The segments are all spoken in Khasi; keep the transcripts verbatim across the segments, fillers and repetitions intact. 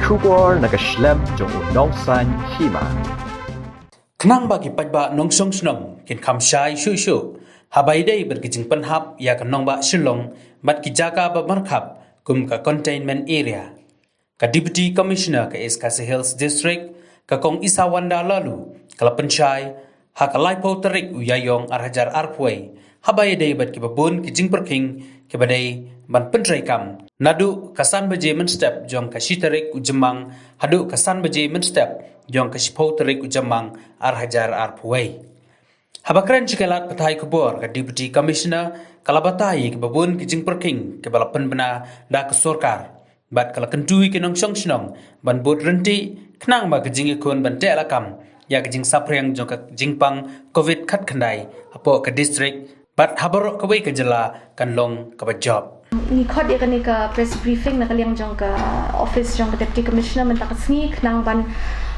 Khubor na ka shlem jong u nongsan hima. Khnang ba ki paidbah nongshong shnong kin kham shai shuh shuh haba ïadei bad ki jingpynhap ïa ka nongbah Shillong bad ki jaka ba markhap kum ka containment area, ka Deputy Commissioner ka East Khasi Hills District, ka Kong Isawanda Laloo, ka la pynshai ha ka laiphew tarik u Ïaïong ar hajar arphew wei, haba ïadei bad kiba bun ki jingpyrkhing kiba dei ban pyntreikam naduh ka san baje mynstep jong ka shi tarik u Jymmang haduh ka san baje mynstep jong ka shiphew tarik u Jymmang ar hajar arphew wei. Haba kren sha ki lad pathai khubor, ka Deputy Commissioner ka la batai ïa kiba bun ki jingpyrkhing kiba la pynbna da ka sorkar, bad ka la kyntu ïa ki nongshong shnong ban bud ryntih khnang ba ka jingïakhun ban teh lakam ïa ka jingsaphriang jong ka jingpang covid khatkhyndai hapoh ka district bad ha baroh kawei ka jylla kan long kaba jop. Ngi khot ïa kane ka press briefing na ka liang jong ka office jong ka Deputy Commissioner mynta ka sngi khnang ban,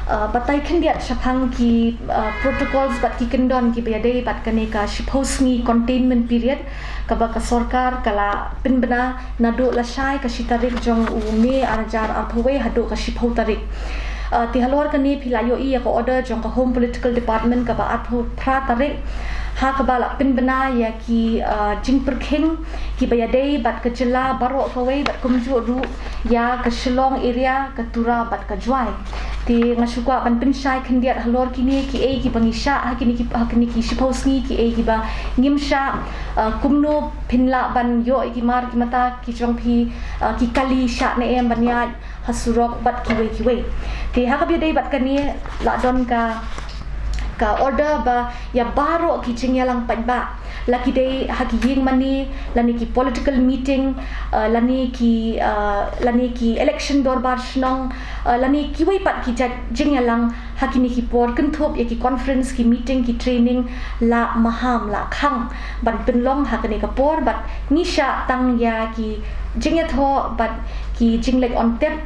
uh, batai khyndiat shaphang ki, uh, protocols bad ki kyndon kiba ïadei bad kane ka shiphew sngi containment period kaba ka sorkar ka la pynbna naduh lashai ka shi tarik jong u May ar hajar arphew wei haduh ka shiphew tarik. Uh, te halor kane phi la ïohi ïa ka order jong ka Home Political Department kaba arphew phra tarik, ha kaba la pynbna ïa ki, uh, jingpyrkhing kiba ïadei bad ka jylla baroh kawei bad kumjuh ruh ïa ka Shillong area, ka Tura bad ka Jowai. Te nga shu kwah ban pynshai khyndiat halor kine kiei kiba ngi shah ha kine ki, ha kine ki shiphew sngi, kiei kiba ngim shah, uh, kumno phin lah ban ïoh ïa ki mar ki mata ki jong phi, uh, ki kali shah ne em ban ïaid ha surok bad kiwei kiwei. Te ha kaba ïadei bad kane la don ka, ka order ba ïa baroh ki jingïalang paidbah, la ki dei ha ki ïing mane lane ki political meeting, uh, lane ki, uh, lane ki election dorbar shnong, uh, lane kiwei pat ki jait jingïalang ha kine ki por kynthup ïa ki conference, ki meeting, ki training, la maham, la khang ban pynlong ha kane ka por bad ngi shah tang ïa ki jingïathoh bad ki jingleit on tep,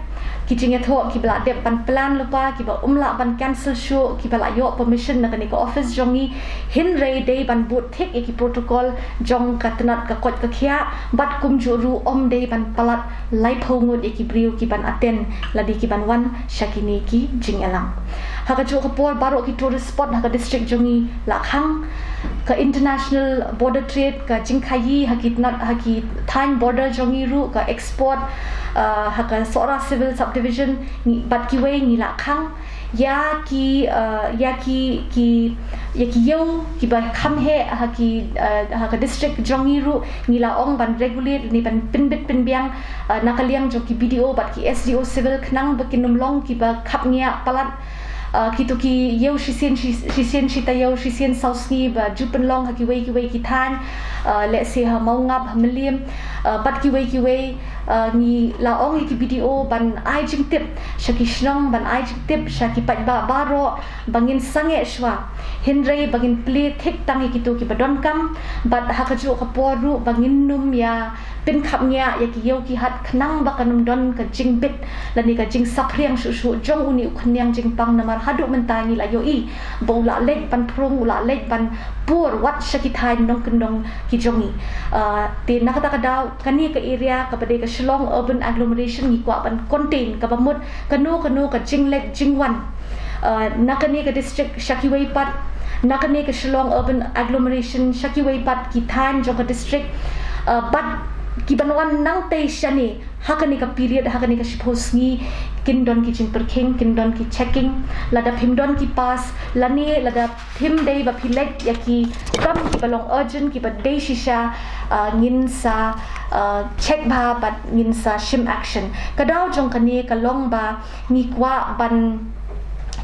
ki jingïathoh kiba la dep ban plan lypa, kiba um lah ban cancel shuh, kiba la ïoh permission na kane ka office jong ngi, hynrei dei ban bud thik ïa ki protocol jong ka tnat ka koit ka khiah bad kumjuh ruh ym dei ban palat laiphew ngut ïa ki briew ki ban attend lane ki ban wan sha kine ki jingïalang. Ha kajuh ka por baroh ki tourist spot ha ka district jong ngi la khang, ka international border trade, ka jingkhaïi ha ki tnat, ha ki thaiñ border jong ngi ruh, ka export, uh, ha ka Sohra Civil Subdivision ngi, bad kiwei ngi la khang. Ïa ki, uh, ïa ki, ki, ïa ki ïew kiba kham heh ha ki, uh, ha ka district jong ngi ruh ngi la ong ban regulate ne ban pynbit pynbiang, uh, na ka liang jong ki B D O bad ki S D O civil khnang ba kin ym long kiba khapngiah palat. Uh, kito ki ïew shisien, shi-, shisien shi taïew, shisien saw sngi ba ju pynlong ha kiwei kiwei ki thaiñ, uh, lehse ha Mawngap, ha Mylliem, uh, bad kiwei kiwei, uh, ngi la ong ïa ki B D O ban ai jingtip sha ki shnong, ban ai jingtip sha ki paidbah baroh ba ngin sangeh shuwa. Hynrei ba ngin plie thik tang ïa kito kiba donkam bad ha kajuh ka por ruh ba ngin nym ïa pynkhapngiah ïa ki ïew ki hat khnang ba kan ym don ka jingbit lane ka jingsaphriang shuh shuh jong une u khñiang jingpang, namar haduh mynta ngi la ïohi ba u la leit ban phrung, u la leit ban pur wat sha ki thaiñ nongkyndong ki jong ngi. Ah, te na kata ka daw kane ka area kaba dei ka Shillong Urban Agglomeration ngi kwah ban contain, kaba mut kano kano ka jingleit jingwan, ah, na kane ka district sha kiwei pat, na kane ka Shillong Urban Agglomeration sha kiwei pat ki thaiñ jong ka district, ah, bad ki ban wan nangtei shane ha kane ka period, ha kane ka shiphew sngi, kin don ki jingpyrkhing, kin don ki checking, lada phim don ki pass lane lada phim dei ba phi leit ïa ki kam kiba long urgent, kiba dei shisha, ah, ngin sa, ah, check bha bad ngin sa shim action. Ka daw jong kane ka long ba ngi kwah ban,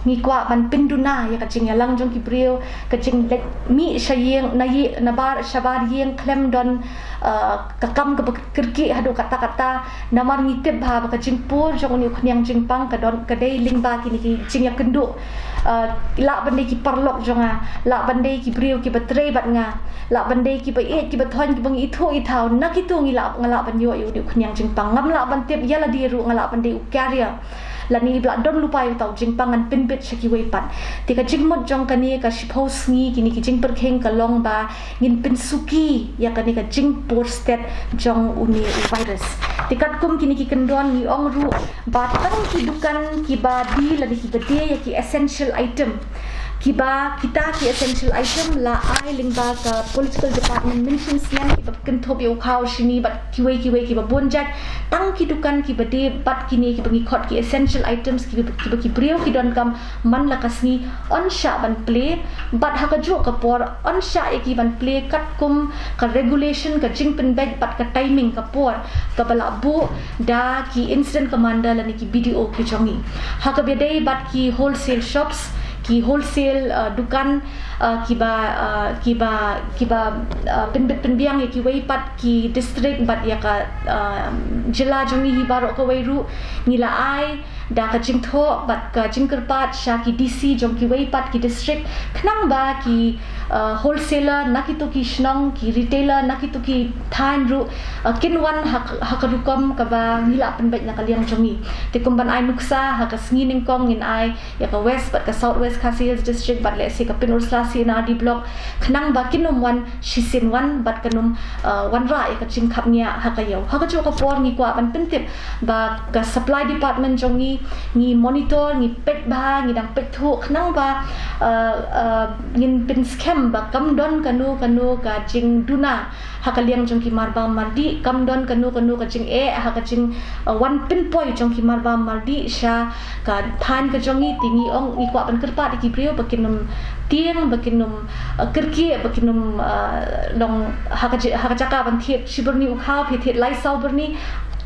ngi kwah ban pynduna ïa ka jingïalang jong ki briew, ka jingleit mih sha ïing, na ïing, na bar, shabar ïing khlem don, ah, ka kam kaba kyrkieh haduh katta katta, namar ngi tip bha ba ka jingpur jong une u khñiang jingpang ka don, ka dei lyngba kine ki jingïakynduh. Ah, lah ban dei ki paralok jong nga, lah ban dei ki briew kiba trei bad nga, lah ban dei kiba ïeit kiba thoiñ kiba ngi ithuh ithaw, na kito ngi lah, nga lah ban ïoh ïa une u khñiang jingpang. Ngam lah ban tip ïa lade ruh, nga lah ban dei u carrier. lane ba la don lypa ïa uta u jingpang ngan pynbit sha kiwei pat. Te ka jingmut jong kane ka shiphew sngi kine ki jingpyrkhing ka long ba ngin pynsuki ïa kane ka jingpur stet jong une u virus. Te katkum kine ki kyndon ngi ong ruh ba tang ki dukan kiba die lane kiba die ïa ki essential item, kiba kita ki essential item la ai lyngba ka political department mynshim snem kiba kynthup ïa u khaw shini bad kiwei kiwei kiba bun jait, tang ki dukan kiba die bad kine kiba ngi khot ki essential items kiba, kiba ki briew ki donkam man la ka sngi, yn shah ban plie, bad ha kajuh ka por yn shah ïa ki ban plie katkum ka regulation, ka jingpynbeit bad ka timing, ka por kaba la buh da ki incident commander lane ki B D O ki jong ngi. Ha kaba ïadei bad ki wholesale shops, ki wholesale, uh, dukan, uh, kiba, uh, kiba, kiba, uh, pynbit pynbiang ïa kiwei pat ki district bad ïa ka, uh, jylla jong ngi hi baroh kawei ruh, ngi la ai da ka jingthoh bad ka jingkyrpad sha ki D C jong kiwei pat ki district, khnang ba ki, uh, wholesaler na kito ki shnong, ki retailer na kito ki thaiñ ruh, uh, kin wan ha ka, ha ka rukom kaba ngi la pynbeit na ka liang jong ngi. Te kum ban ai nuksa, ha ka sngi nyngkong ngin ai ïa ka West bad ka South West Khasi Hills District bad lehse ka Pynursla C and R D Block, khnang ba kin ym wan shisien wan bad kan ym, uh, wanrah ïa ka jingkhapngiah ha ka ïew. Ha kajuh ka por ngi kwah ban pyntip ba ka supply department jong ngi, ngi monitor, ngi peit bha, ngi dang peit thuh, khnang ba, uh, uh, ngin pynskhem ba kam don kano kano ka jingduna ha ka liang jong ki marbam mardih, kam don kano kano ka jingeh ha ka jing, uh, wan pynpoi jong ki marbam mardih sha ka thaiñ ka jong ngi. Te ngi ong, ngi kwah ban kyrpad ïa ki briew ba kin ym tieng, ba kin ym, uh, kyrkieh, ba kin ym, uh, long ha ka ji-, ha ka jaka ban thied shi byrni u khaw phi thied lai saw byrni.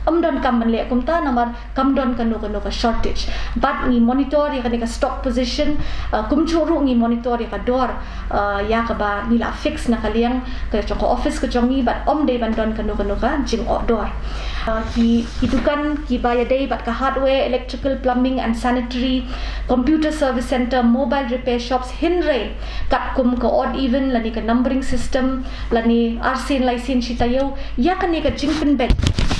Ym donkam ban leh kumta namar kam don kano kano ka shortage. Bad ngi monitor ïa kane ka stock position, uh, kumjuh ruh ngi monitor ïa ka dor, uh, ïa kaba ngi la fix na ka liang ka jong ka office ka jong ngi, bad ym dei ban don kano kano ka jingoh dor. Uh, ki, ki dukan kiba ïadei bad ka hardware, electrical, plumbing and sanitary, computer service center, mobile repair shops, hynrei katkum ka odd even lane ka numbering system lane arsien laisien shi taïew, ïa kane ka jingpynbeit,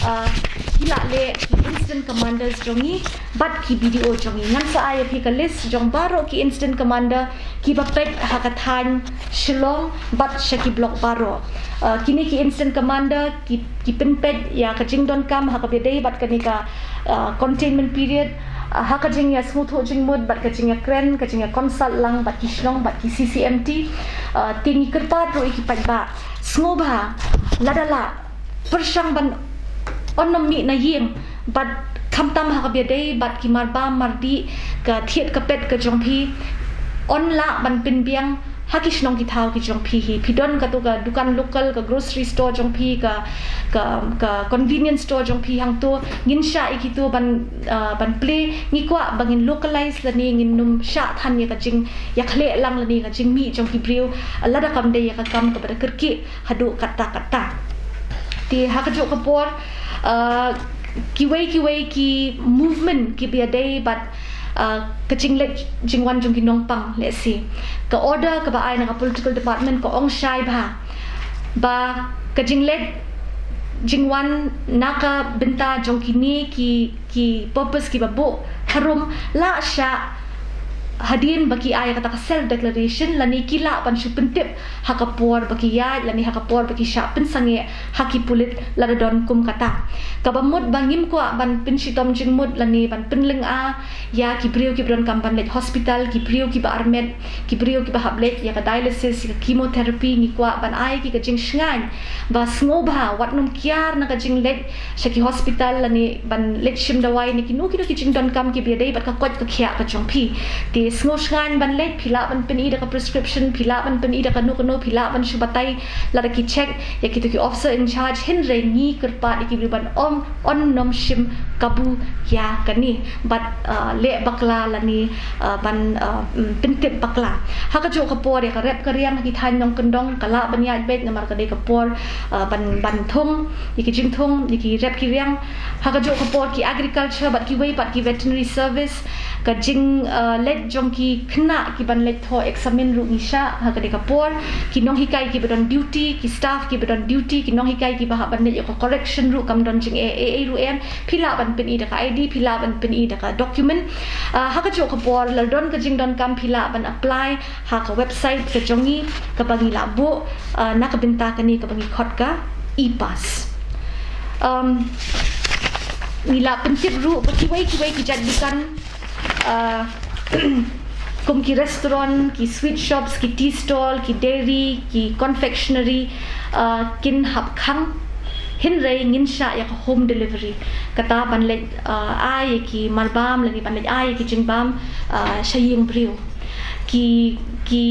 uh, ki la leh ki incident commanders jong ngi bad ki B D O jong ngi. Ngan sa ai ïa phi ka list jong baroh ki incident commander kiba peit ha ka thaiñ Shillong bad sha ki block baroh. Uh, kine ki incident commander ki, ki pynpeit ïa ka jingdonkam ha kaba ïadei bad kane ka, uh, containment period, uh, ha ka jingïasngewthuh jingmut bad ka jingïakren, ka jingïa consult lang bad ki shnong bad ki C C M T. Uh, te ngi kyrpad ruh ïa ki paidbah, sngewbha, lada lah, pyrshang ban ym mih na ïing, bad khamtam ha kaba ïadei bad ki marbam mardih, ka thied ka peit ka jong phi, yn lah ban pynbiang ha ki shnong ki thaw ki jong phi hi. Phi don kato ka dukan local, ka grocery store jong phi, ka, ka, ka convenience store jong phi, hangto ngin shah ïa kito ban, uh, ban plie. Ngi kwah ba ngin localize lane ngin ym shah than ïa ka jingïakhleh lang lane ka jingmih jong ki briew, uh, lada kam dei ïa ka kam kaba da kyrkieh haduh katta katta. Te ha kajuh ka por, uh, kiwei kiwei ki movement kiba ïadei bad, uh, ka jingleit jingwan jong ki nongpang, lehse ka order kaba ai na ka political department ka ong shai bha ba ka jingleit jingwan na ka bynta jong kine ki, ki purpose kiba buh harum la shah hadien ba ki ai kata ka self declaration lane ki lah ban shu pyntip ha ka por ba ki ïaid lane ha ka por ba ki shah pynsangeh ha ki pulit lada don kum kata. Kaba mut ba ngim kwah ban pynshitom jingmut lane ban pynlynga ïa ki briew kiba donkam ban leit hospital, ki briew kiba armet, ki briew kiba hap leit ïa ka dialysis, ïa ka chemotherapy, ngi kwah ban ai ki ka jingshngaiñ ba sngewbha wat nym kiar na ka jingleit sha ki hospital lane ban leit shim dawai ne kino kino ki jingdonkam kiba ïadei bad ka koit ka khiah ka jong phi. Te sngewshngaiñ ban leit, phi lah ban pyni da ka prescription, phi lah ban pyni da kano kano, phi lah ban shu batai lada ki check ïa kito ki officer in charge, hynrei ngi kyrpad ïa ki briew ban ym, yn nym shim kabu ïa kane bad, uh, leh bakla lane, uh, ban, uh, mm, pyntip bakla. Ha kajuh ka por ïa ka rep ka riang ha ki thaiñ nongkyndong ka lah ban ïaid beit namar ka dei ka por, uh, ban, ban thung ïa ki jingthung ïa ki rep ki riang. Ha kajuh ka por ki agriculture bad kiwei pat ki veterinary service, ka jing, uh, leit jong ki khynnah ki ban leit thoh examine ruh ngi shah ha kane ka por. Ki nonghikai ki ba don duty, ki staff ki ba don duty, ki nonghikai ki ba hap ban leit ïa ka correction ruh kam don jing e e ruh em. Phi lah ban pyni da ka I D, phi lah ban pyni da ka document. Ah, ha kajuh ka por la don ka jingdonkam phi lah ban apply ha ka website ka jong ngi ka ba ngi la buh, ah, na ka bynta kane ka ba ngi khot ka e-pass. Um, ngi la pyntip ruh ba kiwei kiwei ki jait dukan, ah, kum ki restaurant, ki sweet shops, ki tea stall, ki dairy, ki confectionery, ah, kin hap khang. Hynrei ngin shah ïa ka home delivery. Kata ban leit, ah, ai ïa ki marbam lane ban leit ai ïa ki jingbam, ah, sha ïing briew. Ki, ki,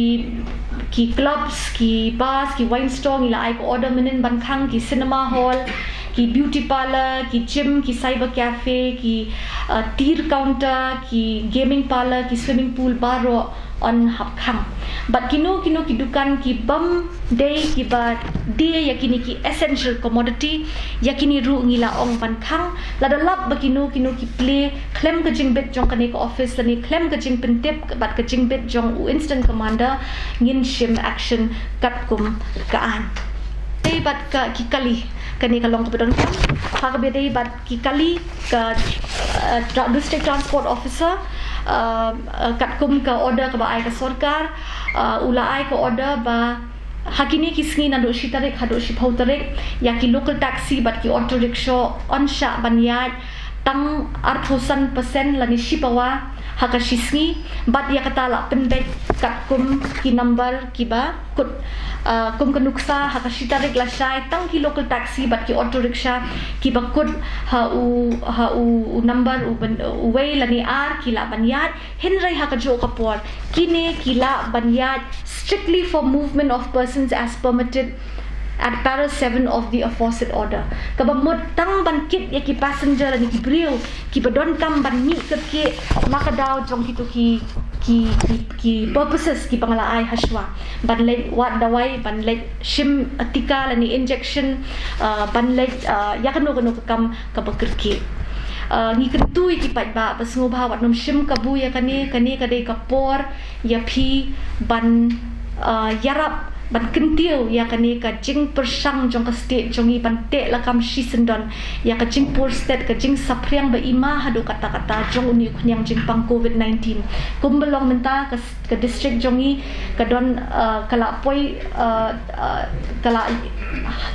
ki clubs, ki bars, ki wine store ngi la ai ka order mynhynnin ban khang, ki cinema hall, ki beauty parlour, ki gym, ki cyber cafe, ki, ah, tea counter, ki gaming parlour, ki swimming pool, baroh yn hap khang. Bad kino kino ki dukan ki bym dei ki ba die ïa kine ki essential commodity, ïa kine ruh ngi la ong ban khang. Lada lap ba kino kino ki plie khlem ka jingbit jong kane ka office lane khlem ka jingpyntip bad ka jingbit jong u incident commander, ngin shim action katkum ka aiñ. Dei bad ka ki kali, kane ka long ka ba donkam. Ha kaba dei bad ki kali, ka, eh, tra-, District Transport Officer, eh, eh, katkum ka order ka ba ai ka sorkar, eh, u la ai ka order ba ha kine ki sngi naduh shi tarik haduh shiphew tarik, ïa ki local taxi bad ki auto rickshaw yn shah ban ïaid tang arphew san percent lane shi pawa ha ka shi sngi, bad ïa kata la pynbeit katkum ki number ki ba kut, ah, kum ka nuksa ha ka shi tarik lashai tang ki local taxi bad ki auto rickshaw ki ba kut ha u, ha u, u number u ban, uwei lane ar ki lah ban ïaid. Hynrei ha kajuh ka por kine ki lah ban ïaid strictly for movement of persons as permitted at para seven of the aforesaid order. Ka ba mut tang ban kit ïa ki passenger lane ki briew ki ba donkam ban mih kyrkieh na ka daw jong kito ki, ki, ki, ki purposes ki ba nga la ai hashwa. Ban leit wad dawai, ban leit shim, eh, tika lane injection, eh, ban leit, eh, ïa kano kano ka kam ka ba kyrkieh. Eh, ngi kyntu ïa ki paidbah ba sngewbha wat nym shim kabu ïa kane, kane ka dei ka por ïa phi ban, eh, ïarap ban kyntiew ïa kane ka jingpyrshang jong ka state jong ngi ban teh lakam shisyndon ïa ka jingpur stet, ka jingsaphriang ba ima haduh katta katta jong une u khñiang jingpang covid nineteen. Kum ba long mynta ka, ka district jong ngi ka don, eh, ka la poi, eh, eh, ka la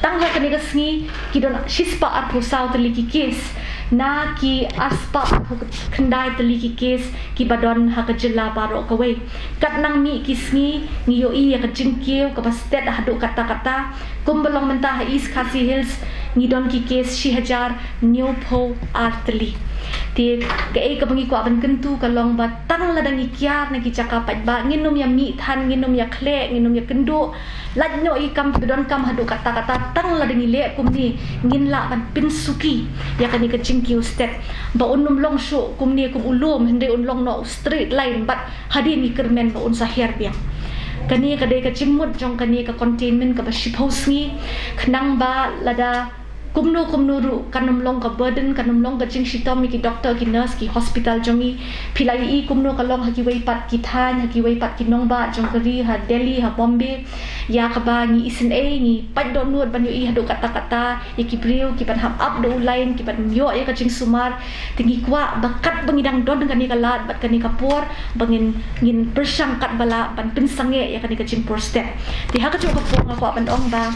tang ha kane ka sngi ki don shispah arphew saw tylli ki case na ki arspah arphew khyndai tylli ki case ki ba don ha ka jylla baroh kawei. Kat nang mih ki sngi ngi ïohi ïa ka jingkiew ka ba stet haduh katta katta. Kum ba long mynta ha East Khasi Hills ngi don ki case shi hajar hynñiewphew ar tylli. Te kaei ka ba ngi kwah ban kyntu ka long ba tang lada ngi kiar na ki jaka paidbah ngin nym ïa mih than, ngin nym ïa khleh, ngin nym ïa kynduh. Lait noh ïa ki kam ki ba donkam haduh katta katta, tang lada ngi leh kumne ngin lah ban pynsuki ïa kane ka jingkiew stet. Ba un nym long shuh kumne kum u lum, hynrei un long noh u straight line bad hadien ngi kyrmen ba un sa hiar biang. Kane ka dei ka jingmut jong kane ka containment ka ba shiphew sngi, khnang ba lada kumno kumno ruh kan nym long ka burden, kan nym long ka jingshitom ïa ki doctor, ki nurse, ki hospital jong ngi. Phi la ïohi kumno ka long ha kiwei pat ki thaiñ, ha kiwei pat ki nongbah jong ka ri, ha Delhi, ha Bombay, ïa ka ba ngi isynei, ngi pait dohnud ban ïohi haduh katta katta ïa ki briew ki ban hap ap da u lain, ki ban ïoh ïa ka jingsumar. Te ngi kwah ba kat ba ngi dang don kane ka lad bad kane ka por ba ngin, ngin pyrshang kat ba lah ban pynsangeh ïa kane ka jingpur stet. Te ha kajuh ka por nga kwah ban ong ba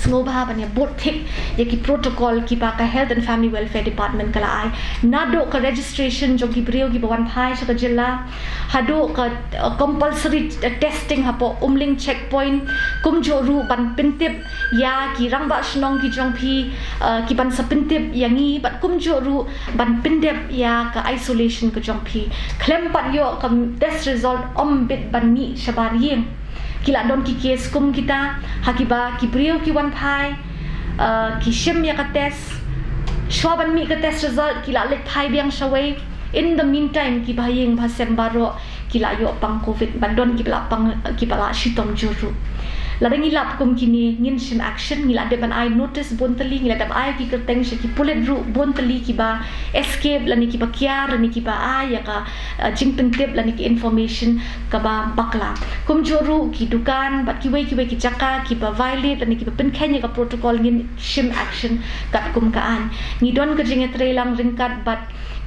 sngewbha ban ïa bud thik ïa ki protocol ki ba ka Health and Family Welfare Department ka la ai. Naduh ka registration jong ki briew ki ba wan phai sha ka jylla, haduh ka, uh, compulsory t-, testing hapoh Umling checkpoint, kumjuh ruh ban pyntip ïa ki rangbah shnong ki jong phi, uh, ki ban sa pyntip ïa ngi, bad kumjuh ruh ban pyndep ïa ka isolation ka jong phi. Khlem pat ïoh ka test result ym bit ban mih shabar ïing. Ki la don ki case kum kita, ha ki ba ki briew ki wan phai, uh, ki shim ïa ka test. Shuwa ban mih ka test result ki la leit phai biang shawei. In the meantime ki ba ha ïing ba ha sem baroh ki la ïoh pang covid, bad don ki ba la pang, ki ba la shitom jur ruh. Lada ngi lap kum kine ngin shim action, ngi la dep ban ai notice bun tylli, ngi la dep ai ki kyrteng sha ki pulit ruh bun tylli kiba escape lane kiba kiar lane kiba ai ïa ka uh, jingpyntip lane ki information kaba bakla. Kumjuh ruh ki dukan bad kiwei kiwei ki jaka kiba violate lane kiba pynkheiñ ïa ka protocol ngin shim action katkum ka aiñ. Ngi don ka jingïatreilang ryngkat bad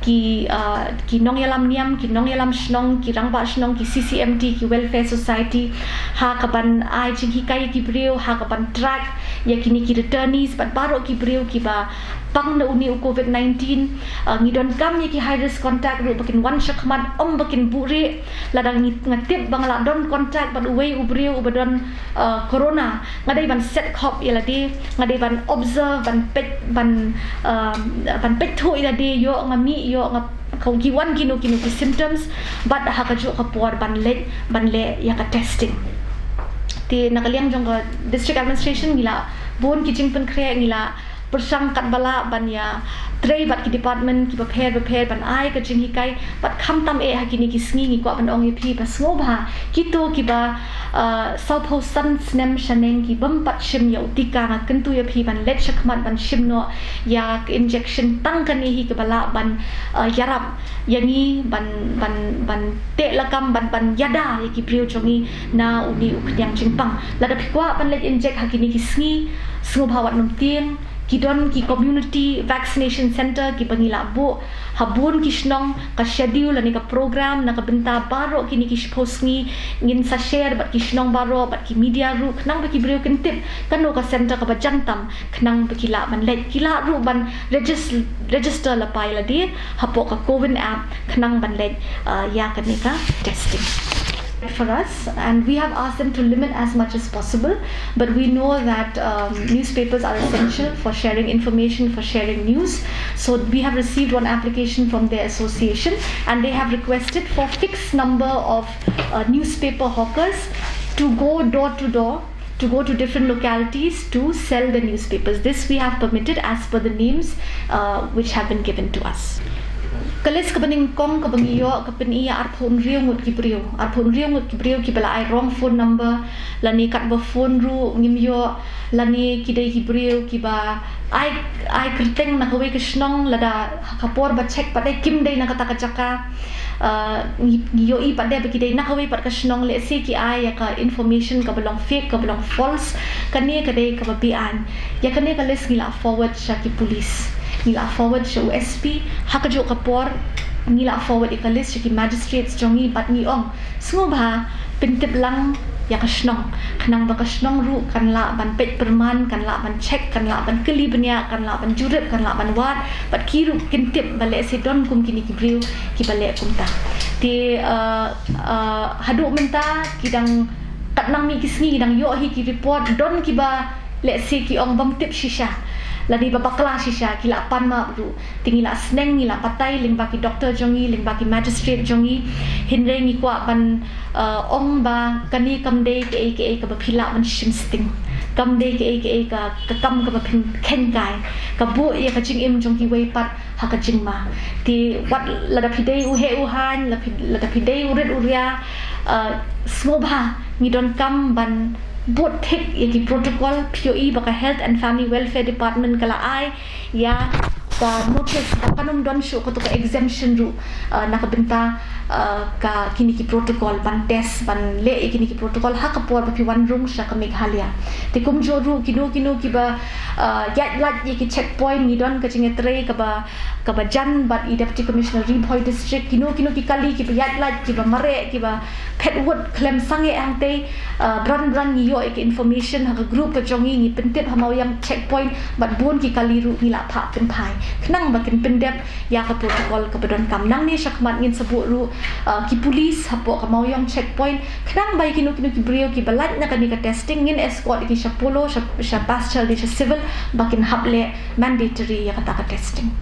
ki uh, ki nongïalam niam, ki nongïalam shnong, ki rangbah shnong, ki C C M T, ki welfare society, ha kaban ai jinghikai ïa ki briew, ha kaban track ïa kine ki returnees bad baroh ki briew kiba pang na une u covid nineteen. Uh, ngi donkam ïa ki high risk contact ruh ba kin wan shakhmat, ym ba kin buhrieh. Lada ngi, nga tip ba nga la don contact bad uwei u briew uba don uh, corona, nga dei ban set khop ïa lade, nga dei ban observe, ban peit, ban uh, ban peit thuh ïa lade, ïoh nga mih, ïoh nga, ka, ki wan kino kino ki symptoms, bad ha kajuh ka por ban leh, ban leh ïa ka testing. Te na ka liang jong ka district administration ngi la bun ki jingpynkhreh, ngi la pyrshang katba lah ban ïatrei bad ki department kiba pher bapher ban ai ka jinghikai, bad khamtam eh ha kine ki sngi ngi kwah ban ong ïa phi ba sngewbha kito kiba uh, sawphew san snem shaneng ki bym pat shim ïa u tika, nga kyntu ïa phi ban leit shakhmat ban shim noh ïa ka injection, tang kane hi kaba lah ban uh, ïarap ïa ngi ban, ban, ban teh lakam, ban, ban ïada ïa ki briew jong ngi na une u khñiang jingpang. Lada phi kwah ban leit injek ha kine ki sngi, sngewbha wat nym tieng. Ki don ki community vaccination center kiba ngi la buh ha bun ki shnong. Ka schedule lane ka program na ka bynta baroh kine ki shiphew sngi ngin sa share bad ki shnong baroh, bad ki media ruh, khnang ba ki briew kin tip kano ka center kaba jan tam, khnang ba ki lah ban leit, ki lah ruh ban regis-, register lypa ïa lade hapoh ka CoWIN app, khnang ban leit uh, ïa kane ka testing. For us, and we have asked them to limit as much as possible, but we know that um, newspapers are essential for sharing information, for sharing news. So we have received one application from their association, and they have requested for fixed number of uh, newspaper hawkers to go door to door, to go to different localities to sell the newspapers. This we have permitted as per the names uh, which have been given to us. Ka list kaba nyngkong kaba ngi ïoh ka pyni ïa arphew hynriew ngut ki briew, arphew hynriew ngut ki briew kiba la ai wrong phone number, lane katba phone ruh ngim ïoh, lane ki dei ki briew kiba ai, ai kyrteng na kawei ka shnong, lada ha ka por ba check pat dei kim dei na kata ka jaka. Uh, ngi, ngi ïohi pat de ba ki dei na kawei pat ka shnong, lehse ki ai ïa ka information kaba long fake, kaba long false. Kane ka dei kaba beaiñ. Ïa kane ka list ngi la forward sha ki police, ngi la forward sha u S P. Ha kajuh ka por ngi la forward ïa ka list sha ki magistrates jong ngi bad ngi ong, sngewbha pyntip lang ïa ka shnong, khnang ba ka shnong ruh kan lah ban peit pyrman, kan lah ban check, kan lah ban kylli bniah, kan lah ban jurip, kan lah ban wad, bad ki ruh kin tip ba lehse don kum kine ki briew kiba leh kumta. Te uh, uh, haduh mynta ki dang, kat nang mih ki sngi ki dang ïoh hi ki report, don kiba lehse ki ong bym tip shisha, lane ba bakla shisha, ki la pan map ruh. Te ngi la sneng, ngi la batai lyngba ki doktor jong ngi, lyngba ki magistrate jong ngi. Hynrei ngi kwah ban uh, ong ba kane kam dei kaei kaei kaba phi lah ban shim sting. Kam dei kaei kaei ka, ka kam kaba phin kheiñ kai, ka buh ïa ka jingim jong kiwei pat ha ka jingma. Te wat lada phi dei u heh u haiñ, lada phi, lada phi dei u rit u ria, uh, sngewbha, ngi donkam ban bud thik ïa ki protocol. Phi ïohi ba ka Health and Family Welfare Department ka la ai ïa ka notice ba kan ym don shuh kato ka exemption ruh uh, na ka bynta uh, ka kine ki protocol, ban test, ban leh ïa kine ki protocol ha ka por ba phi wan rung sha ka Meghalaya. Te kumjuh ruh kino kino kiba uh, ïaid lait ïa ki checkpoint, ngi don ka jingïatrei kaba, kaba jan bad i Deputy Commissioner Ri Bhoi District, kino kino ki kali kiba ïaid lait, kiba mareh, kiba phet wut khlem sangeh hangtei, uh, bran bran ngi ïoh ïa ka information ha ka group ka jong ngi, ngi pyntip ha Mawiang checkpoint, bad bun ki kali ruh ngi la phah pynphai khnang ba kin pyndep ïa ka protocol kaba donkam. Nangne shakhmat ngin sa buh ruh uh, ki police hapoh ka Mawiang checkpoint, khnang ba ïa kino kino ki briew kiba lait na kane ka testing ngin escort ïa ki sha Polo, sha, sha Basjaldea, sha Civil, ba kin hap leh mandatory ïa kata ka testing.